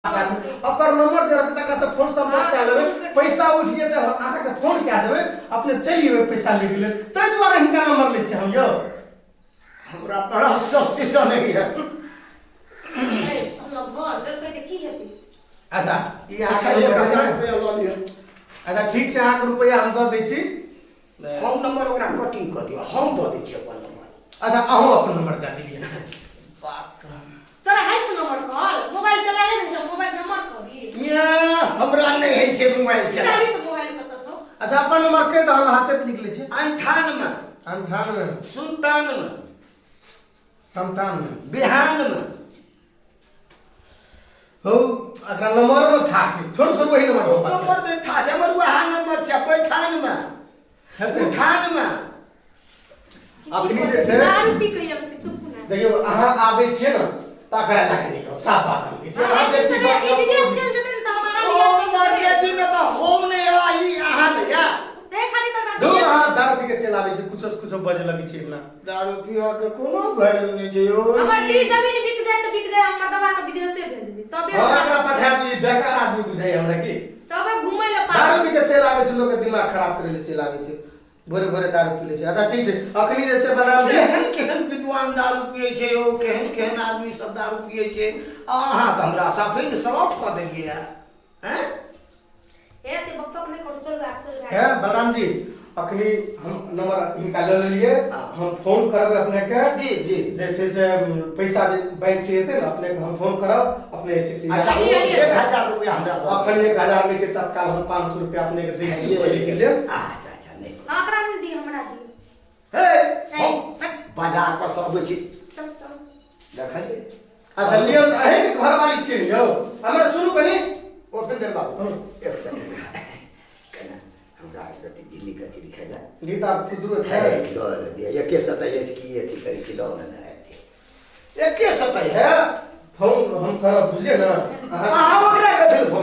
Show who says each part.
Speaker 1: ओकर नंबर जे रहतै तकरा से फोन संपर्क कए लेबै, पैसा उठि जेतै, अहाँके फोन कए देबै, अपने चलि एबै पैसा लै के लेल। ताहि दुआरे हिनका नंबर लै छियै हम यौ।
Speaker 2: हमरा बड़ा सस्पिशन होइए।
Speaker 1: अच्छा, ई
Speaker 2: अच्छा,
Speaker 1: अहाँके
Speaker 2: 1000
Speaker 1: नंबर
Speaker 2: रुपैआ लऽ लिअ।
Speaker 1: अच्छा ठीक छै, अहाँके रुपैआ हम दऽ दै छी।
Speaker 2: हम नंबर ओकरा कटिंग कऽ दिअ, हम दऽ दै छी अपन नंबर।
Speaker 1: अच्छा, अहूँ अपन नंबर दऽ दिअ। बाप रे।
Speaker 3: तोरा हइ छौ नंबर कॉल? मोबाइल चला ले ने छौ, मोबाइल नंबर कहबी?
Speaker 2: ये हमरा नहि होइ छै मोबाइल चला।
Speaker 3: निकाली तऽ मोबाइल कतऽ छौ?
Speaker 1: अच्छा, अपन नंबर कहि दऽ, हम हाथे पर लिख लै छी।
Speaker 2: 98,
Speaker 1: 98,
Speaker 2: 97,
Speaker 1: 97,
Speaker 2: 92।
Speaker 1: हौ, एकरा नंबर मे था छै, छोड़ू छोड़ू, वही नंबर पर बात
Speaker 2: नंबर नहि था छै हमर, वएह नंबर छै। 95,
Speaker 1: हेतै।
Speaker 2: 98।
Speaker 1: अखनी जे छै
Speaker 3: दारू पी के आयल छै, चुप ना।
Speaker 1: देखियौ, अहाँ आबै छियै ने तऽ एकरा लए कऽ निकल, साफ बात हम कहै छी। अहाँ
Speaker 3: अहाँ
Speaker 1: व्यक्तिगत
Speaker 3: ई विदेश चलि जेतै ने तऽ हम अहाँ
Speaker 2: ओ
Speaker 3: लिअ।
Speaker 2: मर के दिन तऽ हम नहि आ ई अहाँ नहि आ।
Speaker 3: तै खातिर तऽ
Speaker 1: धू, अहाँ दारू पी के चलि आबै छी, कुछो से कुछो बजै लगै छी अपना।
Speaker 2: दारू पीबऽ के कोनो वैल्यू नहि छै यौ।
Speaker 3: हमर डी जमीन बिक जाए तऽ बिक जाए, हमर दबा के विदेशे भेजबी तबे।
Speaker 1: हँ, एकरा पठा दी, बेकार आदमी बुझाइ हमरा की।
Speaker 3: तबे घुमै लए
Speaker 1: दारू
Speaker 3: पाबी।
Speaker 1: पी के चलि आबै छै, लोकके दिमाग खराब करै लए चलि आबै छै, भोरे भोरे दारू पी लै छै। अच्छा ठीक छै, अखनी जे छै बलराम जी।
Speaker 2: केहन केहन विद्वान दारू पियै छै यौ, केहन केहन आदमी सब दारू पियै छै, आ अहाँ तऽ हमरा साफे ने सलौट कऽ देलियै हैं।
Speaker 3: हे ते बकबक नहि करू, चलू आब, चलू।
Speaker 1: हे बलराम जी, अखनी हम नंबर हिनका लऽ लेलियै।
Speaker 2: हाँ।
Speaker 1: हम फोन करबै अपने के।
Speaker 2: जी जी।
Speaker 1: जे छै से पैसा जे बैंक से एतै ने, अपने के हम फोन करब, अपने जे छै से
Speaker 2: अच्छा,
Speaker 3: आइए, आइए।
Speaker 2: 1000 रुपया हमरा दऽ दिअ।
Speaker 1: अखन 1000 नहि छै, तत्काल हम 500 रुपया अपने के दै छी पहिले के लेल।
Speaker 2: अच्छा अच्छा, नहि।
Speaker 3: हाँ, ओकरा नहि दिअ, हमरा दिअ।
Speaker 2: हे,
Speaker 3: नहीं,
Speaker 2: हम बाजार पर सब अबै छी।
Speaker 3: चल चल।
Speaker 2: देखलियै।
Speaker 1: अच्छा लियौ तऽ, अहीँके घरवाली छियै ने यौ? हमरा सुनू कनि।
Speaker 2: उपेंद्र बाबू,
Speaker 1: हँ।
Speaker 2: एक सेकंड, केना हमरा जति दिल्ली कचरी खेला।
Speaker 1: गीता खुदरो छै।
Speaker 2: छै, लऽ दिअ। एके सतह अछि की अथी करै छी, लऽ ने आबि एके सतह।
Speaker 1: हे, फोन हम करब, बुझलियै ने अहाँ?
Speaker 2: अहाँ ओकरा कथी लए फोन